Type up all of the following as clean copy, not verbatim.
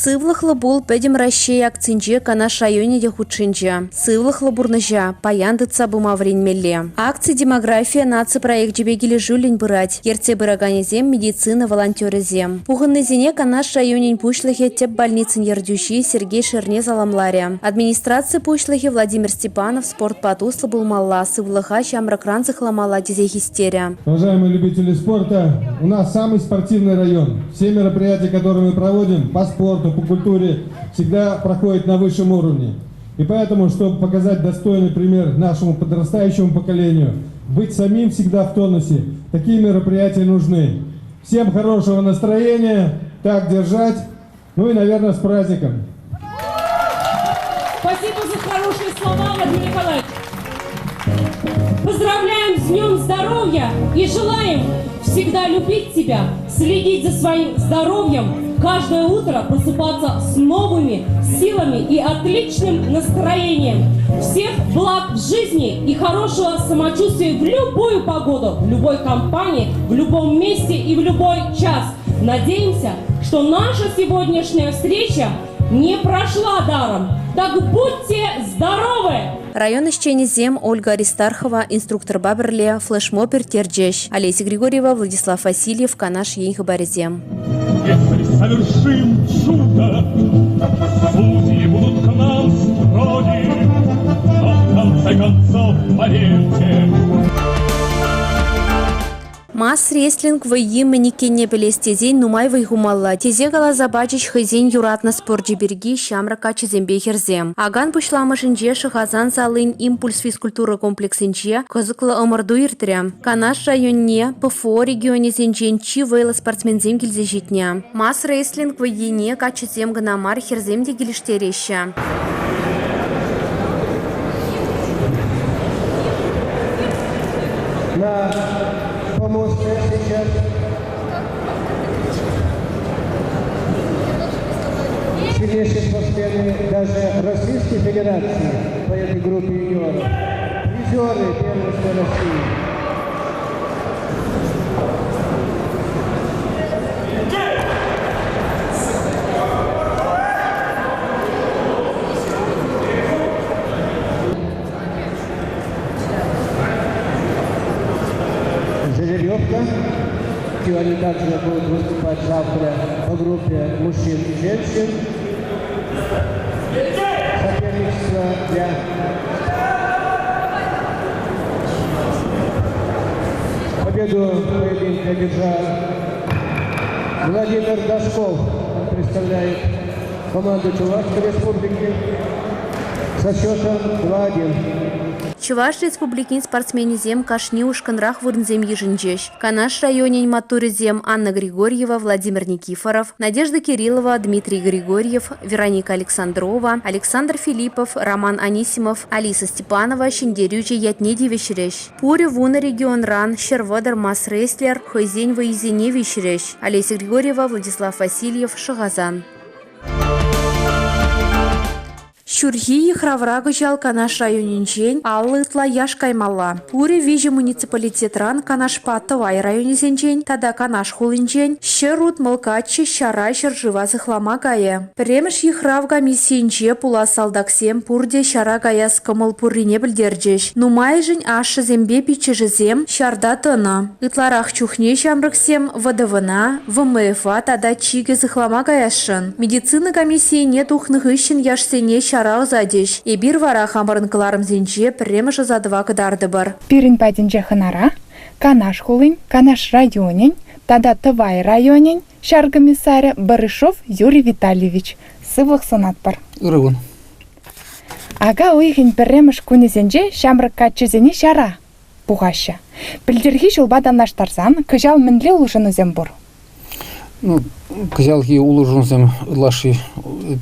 Сывлӑхлӑ пул Пӗтӗм Раҫҫей акцинче Канаш районӗ те хутшӑнчӗ. Сывлӑхлӑ пурнӑҫа паян тытса пыма вӗренмелле. Акци «Демография» наци проекчӗпе килӗшӳллӗн пырать. Ертсе пыраканӗсем медицина волонтерӗсем. Пухӑннисене Канаш районӗн пуҫлӑхӗ, тӗп больницӑн ертӳҫи Сергей Шерне саламларӗ. Администраци пуҫлӑхӗ Владимир Степанов спортпа туслӑ пулмалла, сывлӑха ҫамрӑкран сыхламалла тесе хистерӗ. Уважаемые любители спорта, у нас самый спортивный район. Все мероприятия, которые мы проводим по спорту, по культуре, всегда проходят на высшем уровне. И поэтому, чтобы показать достойный пример нашему подрастающему поколению, быть самим всегда в тонусе, такие мероприятия нужны. Всем хорошего настроения, так держать, ну и, наверное, с праздником. Спасибо за хорошие слова, Владимир Николаевич. Поздравляем с Днем Здоровья и желаем всегда любить тебя, следить за своим здоровьем, каждое утро просыпаться с новыми силами и отличным настроением. Всех благ в жизни и хорошего самочувствия в любую погоду, в любой компании, в любом месте и в любой час. Надеемся, что наша сегодняшняя встреча не прошла даром. Так будьте здоровы! Район ӗҫченӗсем Ольга Аристархова инструкторпа пӗрле флешмоб ирттерчӗҫ. Олеся Григорьева, Владислав Васильев, Канаш ен хыпарӗсем. Если совершим чудо, судьи будут к нам строги, но в конце концов, поверьте, Мас-рестлинг вӑййи мӗн иккенне пӗлес тесен нумай вӑй хумалла, тесе каласа пачӗҫ хӑйсен юратнӑ спорчӗ пирки ҫамрӑк каччӑсемпе хӗрсем. Акан пуҫламӑшӗнче Шӑхасан салин «Импульс» физкультура комплексӗнче кӑсӑклӑ ӑмӑрту иртрӗ. Канаш районне ПФО регионӗсенчен чи вӑйлӑ спортсменсем килсе ҫитнӗ. Мас-рестлинг вӑййине каччӑсем кӑна мар, хӗрсем те килӗштереҫҫӗ. На помосте сейчас сильнейшие спортсмены даже Российской Федерации по этой группе юниоров. Призеры первенства России. Жеребьевка. Они также будут выступать завтра по группе мужчин и женщин. Соперничество для Победу в поединке одержал Владимир Дашков. Он представляет команду Чувашской Республики со счетом 2-1. Чӑваш Республикин спортсменӗсем кашни ушкӑнрах вырӑнсем йышӑнчӗҫ. Канаш районӗн маттурӗсем Анна Григорьева, Владимир Никифоров, Надежда Кириллова, Дмитрий Григорьев, Вероника Александрова, Александр Филиппов, Роман Анисимов, Алиса Степанова ҫӗнтерӳҫӗ ятне тивӗҫрӗҫ. Пурӗ вунӑ регионран 130 мас-рестлер хӑйсен вӑйӗсене виҫрӗҫ. Олеся Григорьева, Владислав Васильев, Шӑхасан. Ҫурхи йыхравра кӑҫал Канаш районӗнчен 50 ытла яш каймалла. Пурӗ виҫӗ муниципалитетран Канашпа Тӑвай районӗсенчен тата Канаш хулинчен 160 каччӑ ҫара ҫӗршыва сыхлама кайӗ. Пӗрремӗш йыхрав комиссийӗнче пулас салтаксем пурте ҫара каяс кӑмӑл пуррине пӗлтерчӗҫ. Нумайӑшӗн ашшӗсемпе пиччӗшӗсем ҫарта тӑнӑ. Ытларах чухне ҫамрӑксем ВДВна, ВМФа тата чикӗ сыхлама каясшӑн. Медицина комиссийӗне тухнӑ хыҫҫӑн яшсене ҫара ӑсатӗҫ. Эпир вара хамӑрӑн кӑларӑмсенче пӗрремӗш ӑсатӑва кӑтартӑпӑр. Пирӗн патӗнче хӑнара Канаш хулин, Канаш районӗн тата Тӑвай районӗн ҫар комиссарӗ Барышов Юрий Витальевич. Сывлӑх сунатпӑр. Ырӑ кун. Ака уйӑхӗн пӗрремӗш кунӗсенче ҫамрӑк каччӑсене ҫара пухаҫҫӗ. Пӗлтӗрхи ҫулпа танлаштарсан кӑҫал мӗнле улшӑнусем пур? Ну, кӑҫалхи улшӑнусем ытлашши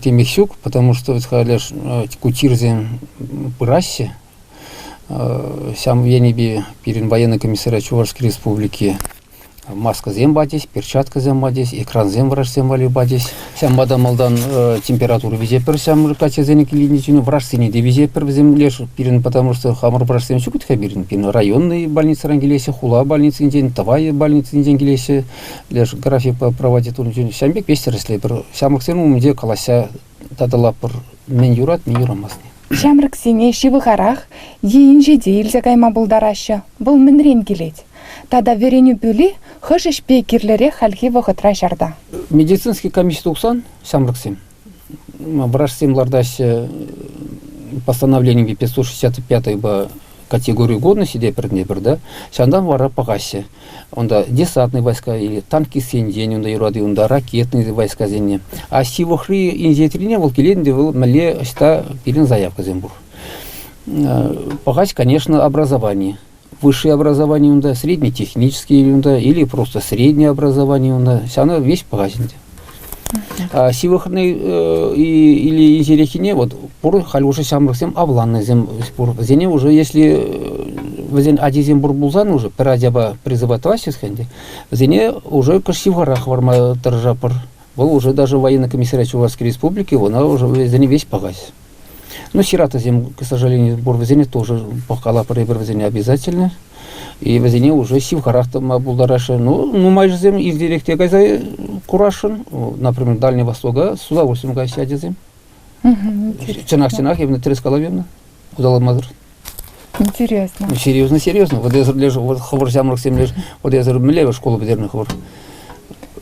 темех ҫук, потому что вӗт халӗ ку чирсем пыраҫҫӗ. Ҫав енӗпе пирӗн военный комиссариат Чувашской Республики. Маскӑсем пачӗҫ, перчаткӑсем пачӗҫ, экрансем врачсем валли пачӗҫ. Ҫавӑнпа та малтан температура виҫетпӗр ҫамрӑк ачасене килнӗ врачсене те виҫетпӗр вӗсем леш пирӗн, потому что хамӑр врачсем ҫук вӗт-ха пирӗн. Пирӗн районный больницӑран килеҫҫӗ, хула больницинчен, Тӑвай больницинчен килеҫҫӗ. Леш графикпа проводить тунӑ ҫавӑн пек веҫ тӗрӗслетпӗр. Ҫамрӑксем умӗнче калаҫса татӑлатпӑр. Мӗн юрать, мӗн юрамасть. Ҫамрӑксене ҫывӑхарах е инҫете илсе кайма пултараҫҫӗ. Вӑл мӗнрен килет? Тата вӗренӳ пӳли хӑш ӗҫпе кирлӗрех хальхи вӑхӑтра ҫарта? Медицинский комисси тухсан ҫамрӑксем врачсем лартаҫҫӗ постановленипе 565-па категорию годности те пӗрне-пӗр да, ҫантан вара пӑхаҫҫӗ. Унта десантный войска или танкистсенчен унта юрать, унта ракетный войскасене. А ҫывӑхри инҫетрине вӑл килет ӗнтӗ вӑл мӗнле ӑҫта пирӗн заявкӑсем пур. Пӑхать, конечно, образование. Высшее образование унта, среднетехнический унта, или просто среднее образование унта. Ҫавна веҫ пӑхать ӗнтӗ. Ҫывӑхни или инҫереххине вот пур халь уже ҫамрӑксем авланнисем пур. Вӗсене уже если вӗсен ачисем пур пулсан уже пӗр ачапа призывать тӑваҫҫӗ ӗнтӗ, вӗсене уже кӑшт ҫывхарах хӑварма тӑрӑшатпӑр. Вӑл уже даже военный комиссариат Чувашской Республики, она уже вӗсене веҫ пӑхать. Ну, сиротасем, к сожалению, пур вӗсене тоже пӑхкалатпӑр эпир вӗсене обязательно. И вӗсене уже ҫывхарах тӑма пултараҫҫӗ. Ну, нумайӑшӗсем иртерех те кайса курасшӑн. Например, Дальний Востока с удовольствием каяҫҫӗ ачасем. Чӑнах-чӑнах, эпӗ тӗрӗс калап эпӗ, удаламасӑр. Интересно. Ну, серьезно, серьезно. Вот эсӗр леш, вот хӑвӑр ҫамрӑксем леш, вот эсӗр мӗнле школа пӗтернӗ хӑвӑр?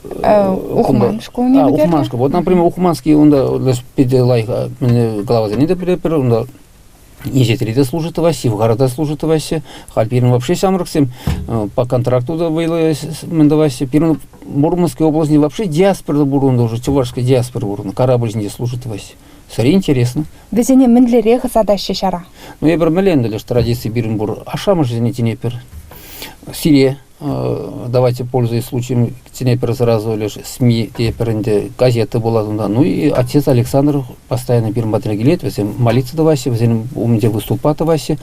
Ухман школне пӗтернӗ. Ухман школа. Вот, например, Ухманский унта леш питӗ лайӑх главасене те пӗлетпӗр, унта инҫетре те служит тӑваҫҫӗ, Ивгара та служит тӑваҫҫӗ. Халь пирӗн вообще ҫамрӑксем по контракту та вӑйлӑ мӗн тӑваҫҫӗ. Пирӗн Мурманской области вообще диаспора пур унта уже, чувашская диаспора пур, корабль ҫинче служит тӑваҫҫӗ. Сӗре интересно. Вӗсене мӗнлерех ӑсатаҫҫӗ ҫара? Ну, эпир мӗнле леш традици пирӗн пур. Ашшӗ-амӑшӗсене тенетпӗр. Сире давайте, пользуясь случаем, тенетпӗр сразу лишь СМИ тетпӗр ӗнтӗ, газета пулать унта. Ну и отец Александр постоянно пирӗн патра килет, вӗсем молиться тӑваҫҫӗ, вӗсен умӗнче выступать тӑваҫҫӗ.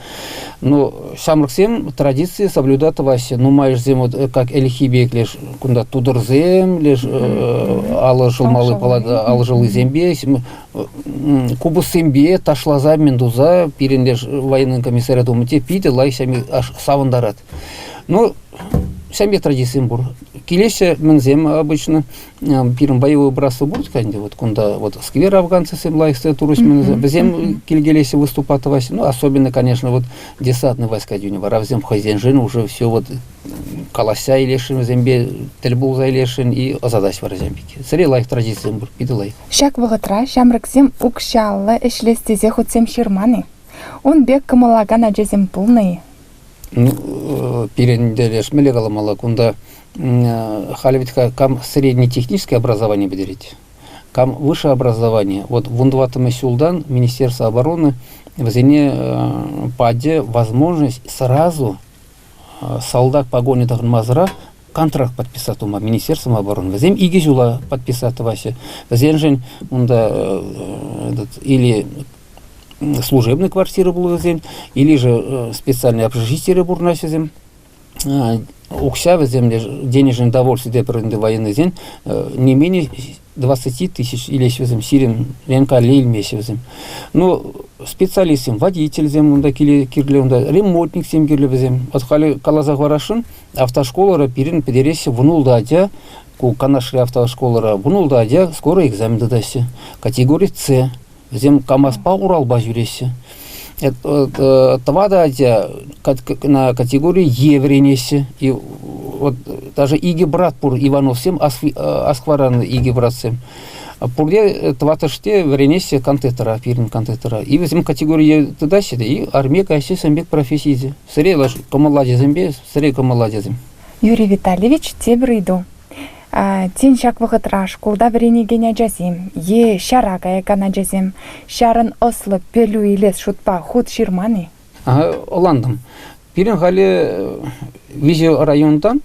Но ҫамрӑксем традиции соблюдать тӑваҫҫӗ. Нумайӑшсем вот как ӗлӗкхи пек леш кунта тутӑрсем, леш алӑ шӑлмалли палата алӑ шӑллисемпе, купӑссемпе ташласа мӗн туса пирӗн леш военный комиссариат умӗнче питӗ лайӑх ҫами савӑнтарать. Ну, ҫемье традицийӗсем пур. Килеҫҫӗ мӗнсем обычно. Пирӗн боевой братство пур ӗнтӗ вот кунта вот сквер афганцисем лайӑх турӗҫ вӗсем килкелеҫҫӗ выступать тӑваҫҫӗ. Ну, особенно, конечно, вот десантные войска тӳнӗ вара вӗсем хӑйсеншӗн уже все вот калаҫса илесшӗн вӗсемпе тӗл пулса илесшӗн и ӑсатаҫ вара ҫавӑн пек. Сӗре лайӑх традицисем пур, питӗ лайӑх. Ҫак вӑхӑтра ҫамрӑксем укҫаллӑ ӗҫлес тесе хутсем ҫырман-и? Ун пек кӑмӑллакан ачасем пулнӑ-и? Ну, пирӗн леш мӗнле каламалла, кунта халӗ вӗт-ха кам среднетехническое образование пӗтерет, кам высшее образование. Вот вунтӑваттӑмӗш ҫултан Министерство обороны вӗсене пачӗ возможность сразу салтак погони тӑхӑнмасӑрах контракт подписать тума Министерством обороны. Вӗсем икӗ ҫула подписать тӑваҫҫӗ. Вӗсемшӗн унта этот, или служебный квартира пулнӑ вӗсен, или же специальный общежитире пурӑнаҫҫӗ вӗсем. Укҫа вӗсем денежное довольствие тепӗр ӗнтӗ военныйсен не менее 20 тысяч илеҫ вӗсем, ҫирӗм калле илмеҫҫӗ вӗсем. Ну, специалистсем, водительсем унта кирлӗ, унта ремонтниксем кирлӗ вӗсем. Вот халӗ каласа хӑварасшӑн, автошколара пирӗн пӗтереҫҫӗ вунултӑ ача, ку Канашри автошколара вунултӑ ача скоро экзамен тытаҫҫӗ. Категори С. Вӗсем КАМАЗпа Уралпа ҫӳреҫҫӗ. Тӑватӑ ача на категории Е вӗренеҫҫӗ. И вот даже икӗ брат пур Ивановсем, Асхваран икӗ братсем. Пурте тӑваттӑште вӗренеҫҫӗ контектора, пирӗн контектора. И вӗсем категорие тытаҫҫӗ те, и армие каяҫҫӗ сан пек профессийӗ. Сӗре кӑмӑллӑ ачасемпе сӗре кӑмӑллӑ ачасем. Юрий Витальевич, тепӗр ыйту. Тен, ҫак вӑхӑтра шкулта вӗренекен ачасем е ҫара каякан ачасем ҫарӑн ӑслӑ пӗлӳ илес шутпа хут ҫырман-и? Ӑнлантӑм. Пирӗн халӗ виҫӗ районтан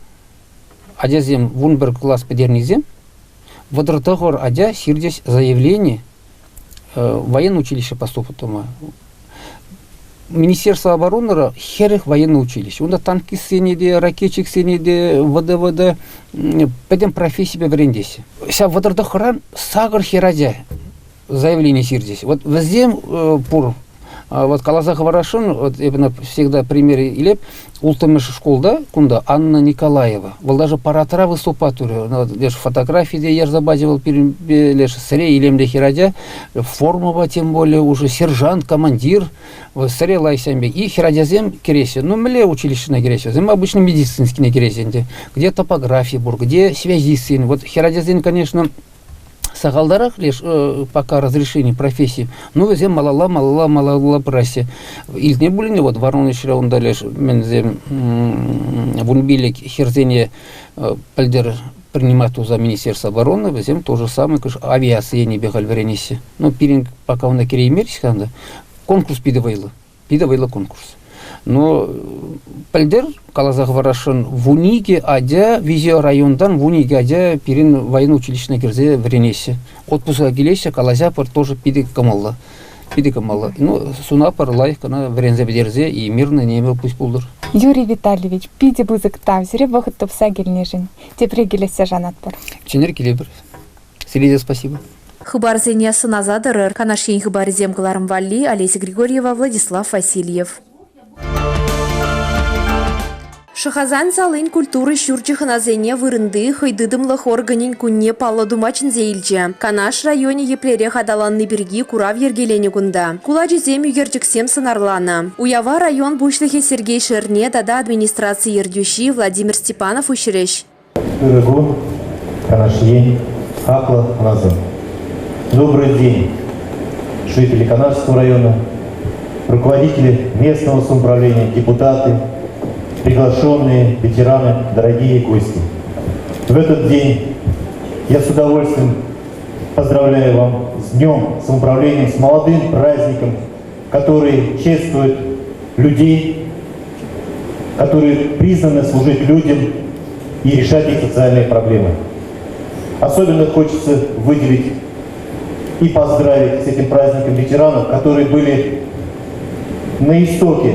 ачасем 11 класс пӗтернисем 39 ача ҫырчӗҫ заявлени военное училище поступать тума. Министерство обороны 40 военное училище. Унта танкистсене те, ракетчиксене те, ВДВД пӗтӗм профессипе вӗрентеҫҫӗ. Ҫав 39-ран сакӑр хӗрача заявление ҫырчӗҫ. Вот вӗсем пур. Вот каласа хӑварасшӑн, вот эпӗ всегда пример илеп, улттӑмӗш шкулта кунта Анна Николаева. Вӑл даже парадра выступать турӗ. Леш фотографи те ярса пачӗ вӑл пирӗнпе, леш сӗре илемлӗ хӗрача. Формӑпа тем более уже сержант, командир. Сӗре лайӑхсем пек. И хӗрачасем кӗреҫҫӗ. Ну, мӗнле училищӗне кӗреҫҫӗ? Вӗсем обычно медицинскине кӗреҫҫӗ ӗнтӗ. Где топография пур, где связистсен. Вот хӗрачасен, конечно, сахалтарах лишь пока разрешение профессии, но вӗсем малалла, малалла, малалла пыраҫҫӗ. Илтнӗ пулин вот Воронежра унта леш мӗнсем 15 хӗрсене пӗлтӗр принимать туса Министерство обороны, вӗсем то же самое, авиаци енӗпе халь вӗренеҫҫӗ. Ну, пирӗн пока унта кӗреймерӗҫ-ха ӗнтӗ. Конкурс питӗ вӑйлӑ. Питӗ вӑйлӑ конкурс. Но пӗлтӗр, каласа хӑварасшӑн, 12 ача, виҫӗ районтан 12 ача пирӗн военный училищӗне кӗрсе вӗренеҫҫӗ. Отпуска килеҫҫӗ, калаҫатпӑр, тоже питӗ кӑмӑллӑ. Питӗ кӑмӑллӑ. Ну, сунатпӑр лайӑх кӑна вӗренсе пӗтерсе и мирное небо пусть пултӑр. Юрий Витальевич, питӗ пысӑк тав сире вӑхӑт тупса килнӗшӗн. Тепре килессе шанатпӑр. Чӗнер килепӗр. Сире те спасибо. Хыпарсене сӑнаса тӑрӑр. Канаш ен хыпарӗсем кӑларӑм валли Олеся Григорьева, Владислав Васильев. Шӑхасан салин культура ҫурчӗ хӑнасене вырӑнти хӑйтытӑмлӑх органӗн кунне паллӑ тума чӗнсе илчӗ. Канаш районӗ еплерех аталанни пирки курав йӗркеленӗ кунта. Шкул ачисем ӳкерчӗксем сӑнарланӑ. Уява район пуҫлӑхӗ Сергей Шерне тата администраци ертӳҫи Владимир Степанов уҫрӗҫ. Ырӑ кун, Канаш ен, хаклӑ хӑнасем. Добрый день, жители Канашского района, руководители местного самоуправления, депутаты, приглашенные, ветераны, дорогие гости. В этот день я с удовольствием поздравляю вам с Днем самоуправления, с молодым праздником, который чествует людей, которые призваны служить людям и решать их социальные проблемы. Особенно хочется выделить и поздравить с этим праздником ветеранов, которые были на истоке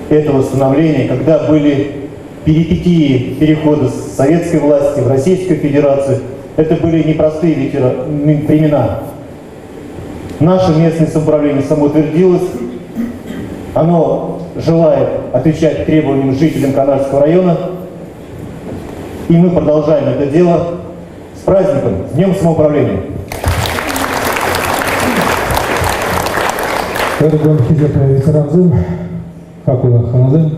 этого становления, когда были перипетии перехода с советской власти в Российскую Федерацию. Это были непростые времена. Наше местное самоуправление самоутвердилось. Оно желает отвечать требованиям жителям Канашского района. И мы продолжаем это дело. С праздником, с Днем самоуправления! Ырӑ хисеплӗ ветерансем, хаклӑ хӑнасем,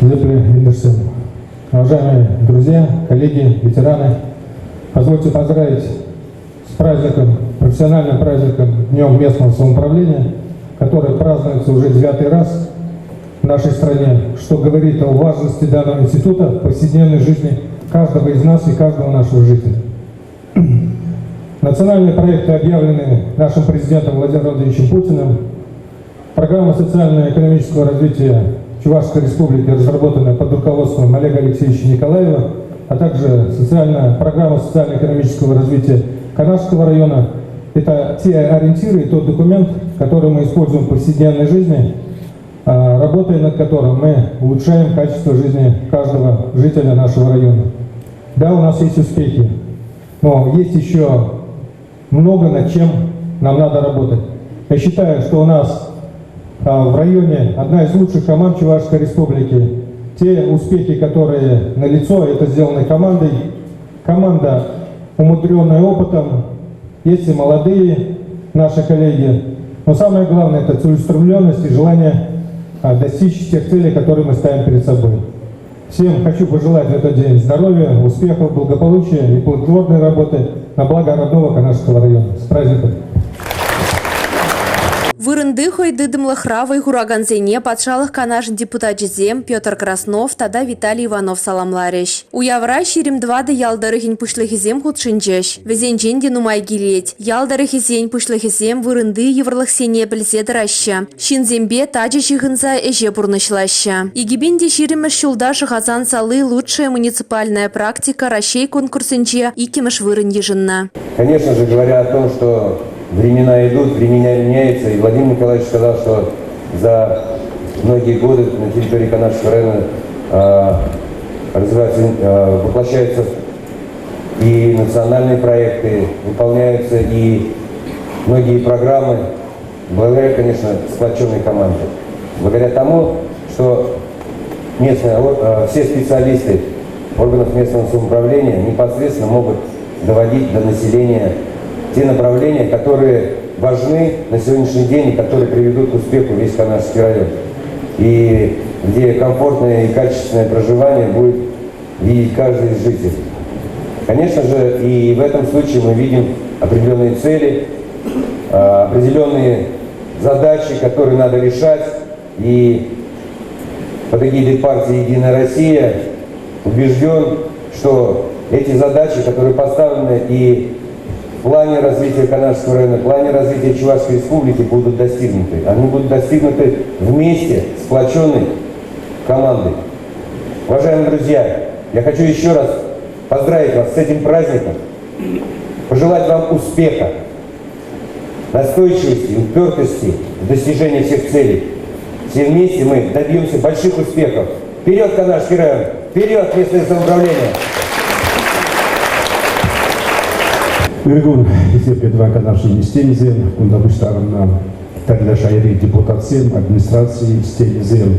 хисеплӗ ентешсем. Уважаемые друзья, коллеги, ветераны, позвольте поздравить с праздником, профессиональным праздником Днем местного самоуправления, который празднуется уже девятый раз в нашей стране, что говорит о важности данного института в повседневной жизни каждого из нас и каждого нашего жителя. Национальные проекты объявлены нашим президентом Владимиром Владимировичем Путиным. Программа социально-экономического развития Чувашской Республики, разработанная под руководством Олега Алексеевича Николаева, а также социальная, программа социально-экономического развития Канашского района – это те ориентиры и тот документ, который мы используем в повседневной жизни, работая над которым мы улучшаем качество жизни каждого жителя нашего района. Да, у нас есть успехи, но есть еще много над чем нам надо работать. Я считаю, что у нас в районе одна из лучших команд Чувашской Республики. Те успехи, которые налицо, это сделаны командой. Команда, умудренная опытом, есть и молодые наши коллеги. Но самое главное – это целеустремленность и желание достичь тех целей, которые мы ставим перед собой. Всем хочу пожелать в этот день здоровья, успехов, благополучия и плодотворной работы на благо родного Канашского района. С праздником! Вырӑнти хӑйтытӑмлӑхра вӑй хуракансене Патшалӑх Канашӗн депутачӗсем Петр Краснов тата Виталий Иванов саламларӗҫ. Уявра 24 ял тӑрӑхӗн пуҫлӑхӗсем хутшӑнчӗҫ. Вӗсенчен те нумай килет. Ял тӑрӑхӗсен пуҫлӑхӗсем вырӑнти йывӑрлӑхсене пӗлсе тӑраҫҫӗ. Ҫынсемпе тачӑ ҫыхӑнса ӗҫе пурнӑҫлаҫҫӗ. 2020-мӗш ҫулта Шӑхасан сали «Лучшая муниципальная практика Раҫҫей» конкурсӗнче иккӗмӗш вырӑн йышӑннӑ. Конечно же, говоря о том, что времена идут, времена меняются. И Владимир Николаевич сказал, что за многие годы на территории Канашского района развиваются, воплощаются и национальные проекты, выполняются и многие программы, благодаря, конечно, сплоченной команде. Благодаря тому, что местные, все специалисты органов местного самоуправления непосредственно могут доводить до населения те направления, которые важны на сегодняшний день и которые приведут к успеху весь Канашский район. И где комфортное и качественное проживание будет видеть каждый из жителей. Конечно же, и в этом случае мы видим определенные цели, определенные задачи, которые надо решать. И под эгидой партии «Единая Россия» убежден, что эти задачи, которые поставлены и в плане развития Канашского района, в плане развития Чувашской Республики будут достигнуты. Они будут достигнуты вместе, сплоченной командой. Уважаемые друзья, я хочу еще раз поздравить вас с этим праздником, пожелать вам успеха, настойчивости, упертости в достижении всех целей. Все вместе мы добьемся больших успехов. Вперед, Канашский район! Вперед, местное самоуправление! Ырӑ кун, хисеплӗ тӑван Канаш ӗҫченӗсем, кунта пуҫтарӑннӑ тӗрлӗ шайри депутатсем, администраци ӗҫченӗсем,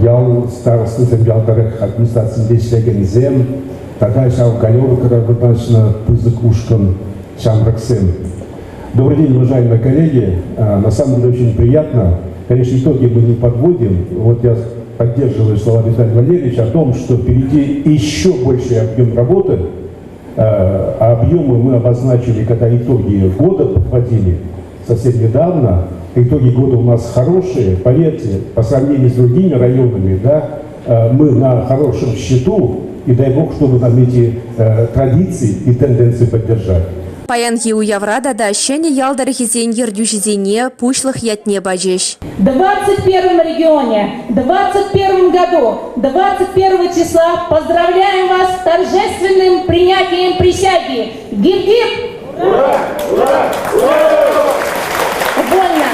ял старостисем, ял тӑрӑх администрацинче ӗҫлекенсем тата ҫав галеркӑра вырнаҫнӑ пысӑк ушкӑн ҫамрӑксем. Добрый день, уважаемые коллеги. На самом деле очень приятно. Конечно, итоги мы не подводим. Вот я поддерживаю слова Виталия Валерьевича о том, что впереди еще больший объем работы. А объемы мы обозначили, когда итоги года подводили совсем недавно. Итоги года у нас хорошие, поверьте, по сравнению с другими районами, да, мы на хорошем счету, и дай бог, чтобы нам эти традиции и тенденции поддержать. Паянхи уявра тата ҫӗнӗ ял тӑрӑхӗсен ертӳҫисене пуҫлӑх ятне пачӗҫ. В 21 регионе, в 21 году, 21 числа поздравляем вас с торжественным принятием присяги. Гип-гип! Ура! Ура! Ура! Вольно!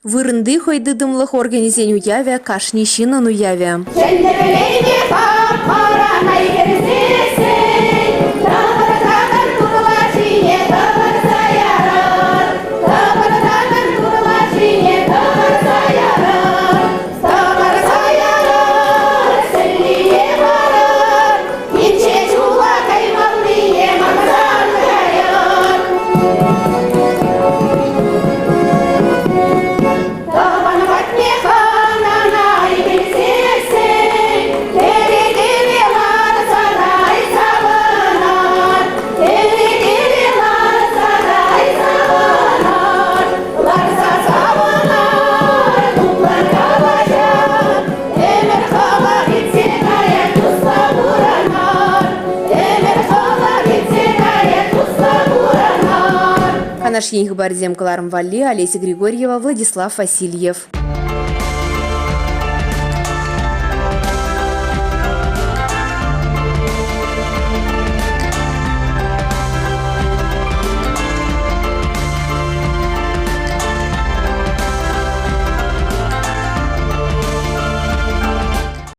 Вырӑнти хӑйтытӑмлӑх органӗсен уявӗ кашни ҫыннӑн уявӗ. Ҫӗнтерлене пап-хӑрана ӳкерсессӗн, тӑпӑртатӑн турла ҫине тӑвӑрса ярар, тӑпӑртатӑн турла ҫине тӑвӑрса ярар, тӑвӑрса ярар, сӗллине парар, инҫе ҫула каймаллине мансан каяр. Тӑван патне хӑнана килсессӗн, кӗрекере ларсан ай савӑнар, кӗрекере ларсан ай савӑнар, ларса савӑнар, тутлӑн калаҫар, ӗмӗр хӑвӑр иртсе каять туслӑ пурӑнар, ӗмӗр хӑвӑр иртсе каять туслӑ пурӑнар. Канаш Ен хыпарӗсем кӑларӑм валли Олеся Григорьева, Владислав Васильев.